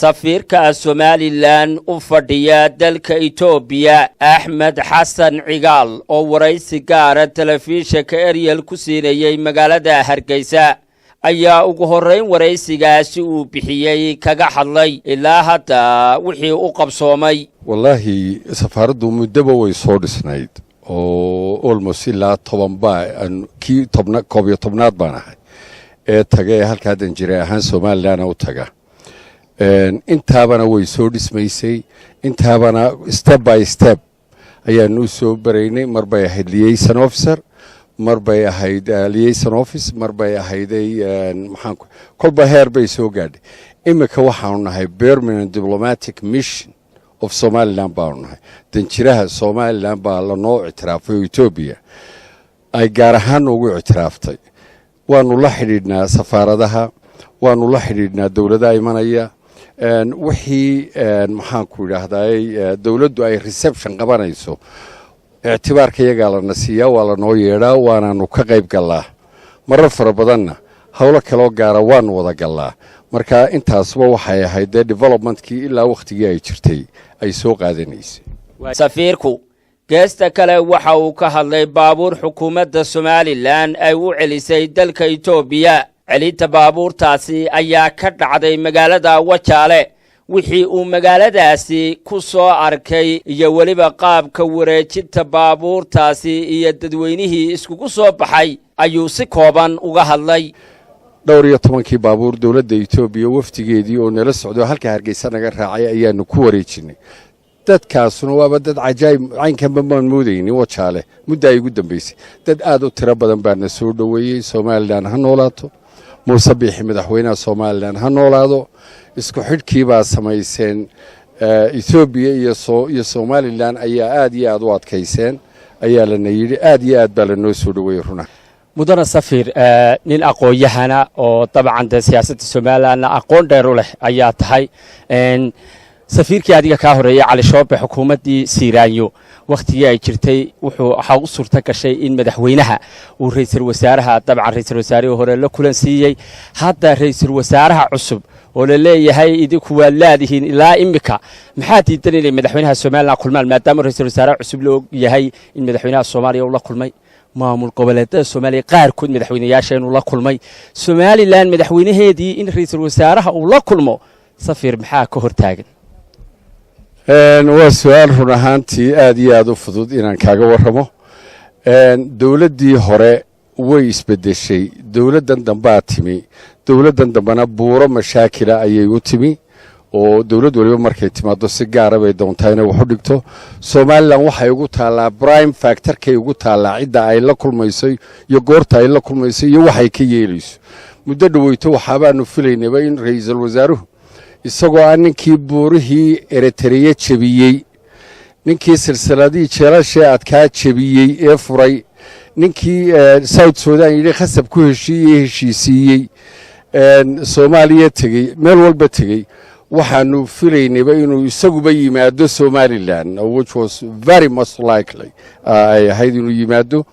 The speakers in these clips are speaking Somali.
Safiirka Somalilan u fadhiya dalka Itoobiya, Axmed Xasan Cigaal, oo waraysi gaara telefishinka Eryel ku siinayey magaalada Hargeysa, ayaa ugu horrayn waraysigaasi uu bixiyey kaga hadlay ilaa hadda wixii u qabsoomay. Wallaahi, safaaraddu muddaba way soo dhisnayd oo almost ilaa 10 baa kii tobna 11aad baan ahay ee taga ee halkaa danjire ahaan Somalilan u taga. Intaabana way soo dhismaysay, intaabana step by step ayaanu u soo baraynay. Mar bay ahayd liaison officer, mar bay ahayd liaison office, mar bay ahayday maxaan, kolba heer bay soo gaadhay. Iminka waxaanu nahay permanent diplomatic mission of Somaliland baanu nahay. Danjiraha Somaliland baa lanoo ictiraafay oo Etoobiya ay gaar ahaan noogu ictiraaftay. Waanu la xidhiidhnaa safaaradaha, waanu la xidhiidhnaa dowladaha imanaya. Wixii, maxaanku idhaahdaay, dowladdu ay reception qabanayso, ictibaarka iyagaa lana siiyaa, waa lanoo yeedhaa, waanaanu ka qayb gallaa. Marar fara badanna howlo kaloo gaara waanu wada gallaa. Marka intaasba waxay ahayd dee developmentkii ilaa wakhtigii ay jirtay ay soo qaadanaysay. Safiirku geesta kale waxa uu ka hadlay baabuur xukuumadda Somalilan ay u celisay dalka Itoobiya. Celinta baabuurtaasi ayaa ka dhacday magaalada Wajaale. Wixii uu magaaladaasi ku soo arkay iyo weliba qaabka wareejinta baabuurtaasi iyo dadweynihii iskugu soo baxay ayuu si kooban uga hadlay. Dhowr iyo tobankii baabuur dowladda Etoobiya wafdigeedii oo nala socdo halka Hargeysa naga raacay ayaanu ku wareejinay. Dadkaasuna waaba dad cajaayib, caynkanba maan moodaynin. Wajaale mudda ay ugu dambaysay dad aad u tiro badan baa na soo dhoweeyey. Somalilan ha noolaato, Muuse Biixi madaxweynaha Somalilan ha noolaado, isku xidhkii baa samayseen Etoobiya iyo Somalilan ayaa aad iyo aad u adkayseen, ayaa lana yidhi. Aad iyo aad baa lanoo soo dhoweeyey runa. Mudane safiir, nin aqoon-yahana oo dabcan dee siyaasadda Somalilanna aqoon dheer u leh ayaa tahay. Safiirkii adiga kaa horeeyey, Cali Shoobe, xukuumaddii Siiraanyo wakhtigii ay jirtay wuxuu waxaa u suurto gashay in madaxweynaha uu ra'iisul wasaaraha, dabcan ra'iisul wasaarihii hore, la kulan siiyey. Hadda ra'iisul wasaaraha cusub oo la leeyahay idinku waa laadihiin ilaa imika, maxaa diidan inay madaxweynaha Somalilan kulmaan, maadaama ra'iisul wasaaraha cusub la og yahay in madaxweynaha Soomaaliya uu la kulmay, maamul goboleedada Soomaaliya qaarkood madaxweynayaasha inuu la kulmay, Somalilan madaxweynaheedii in ra'iisul wasaaraha uu la kulmo? Safiir, maxaa ka hortaagan? Waa su-aal run ahaantii aad iyo aad u fudud inaan kaaga warramo. Dowladdii hore way isbeddeshay, dowladdan dambaa timi. Dowladdan dambena buuro mashaakila ayay u timi, oo dowlad waliba markay timaado si gaara bay doontaa inay wax u dhigto. Somalilan waxay ugu taallaa prime factorkay ugu taallaa cidda ay la kulmayso iyo goorta ay la kulmayso iyo waxay ka yeelayso. Muddo dhoweyto waxaabaanu filaynaba in ra'iisul wasaaruhu, isagoo ah ninkii buurihii Eritreya jebiyey, ninkii silsiladihii jeelashee adkaa jebiyey ee furay, ninkii South Sudan yidhi khasab ku heshiiyey, heshiisiiyey, Soomaaliya tegey, meel walba tegey, waxaanu filaynayba inuu isaguba yimaado Somalilan, which was very much likely ay ahayd inuu yimaado.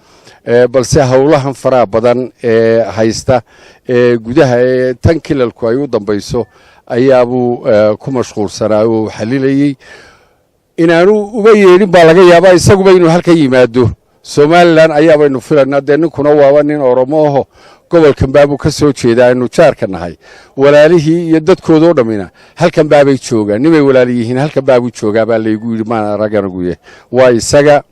Balse howlahan faraha badan ee haysta ee gudaha ee tan kilalku ay u dambayso ayaabuu ku mashquulsanaa oo xalilayey. Inaanu uba yeedhin baa laga yaabaa isaguba inuu halkan yimaado Somalilan ayaabaynu filanaa. Dee ninkuna waaba nin Oromo aho, gobolkan baabuu ka soo jeedaa aynu jaarka nahay. Walaalihii iyo dadkoodoo dhammina halkan baabay joogaan. Nimay walaali yihiin halkan baabuu joogaa baa laygu yidhi, maan arag anigu. Waa isaga,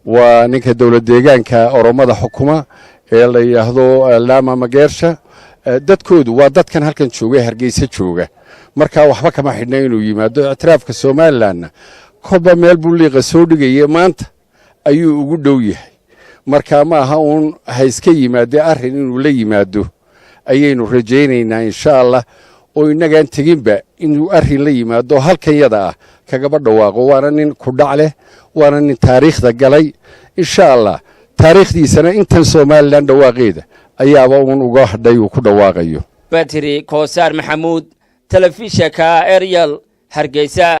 waa ninka dowlad deegaanka Oromada xukuma ee la yidhaahdo Lama Mageersha. Dadkoodu waa dadkan halkan jooga ee Hargeysa jooga. Marka waxba kama xidhna inuu yimaado. Ictiraafka Somalilanna kolba meel buu liiqa soo dhigaya, maanta ayuu ugu dhow yahay. Marka ma aha uun ha iska yimaadee, arrin inuu la yimaado ayaynu rajaynaynaa, insha Allah, oo innagaan teginba inuu arrin la yimaado halkan yada ah kagaba dhawaaqo. Waana nin kudhac leh, waana nin taariikhda galay. Insha Allah, taariikhdiisana intan Somalilan dhawaaqeeda ayaaba uun uga hadhay uu ku dhawaaqayo. Batri Koosaar Maxamuud, telefishanka Eryal, Hargeysa.